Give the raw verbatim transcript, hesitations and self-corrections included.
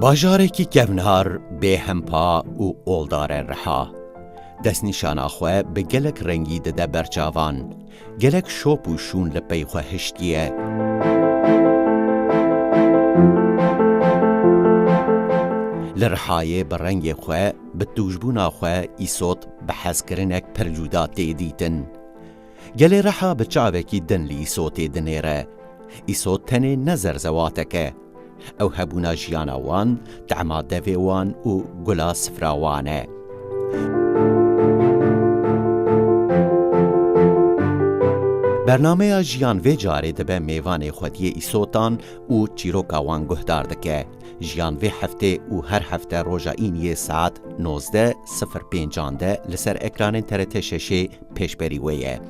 Bajarekî kevnar, bêhempa û oldar e Riha. Destnîşana xwe bi gelek rengî dide ber çavan. Gelek şop û şûn li pey xwe hiştiye. Li Rihayê bi rengê xwe, bi tûjbûna xwe Îsot bi hezkirinek pir cuda tê dîtin. Gelê Riha bi çavekî din li Îsotê dinêre. Îsot tenê ne zerzewatek e. Ew hebûna jiyana wan, tehma devê wan û gula sifra wan e. Bernameya Jiyan vê carê dibe mêvanê xwediyê Îsotan û çîroka wan guhdar dike. Jiyan vê heftê û her hefte roja Îniyê saet nozdeh sifir pêncan de li ser ekranên T R T şeşê pêşberî wê ye.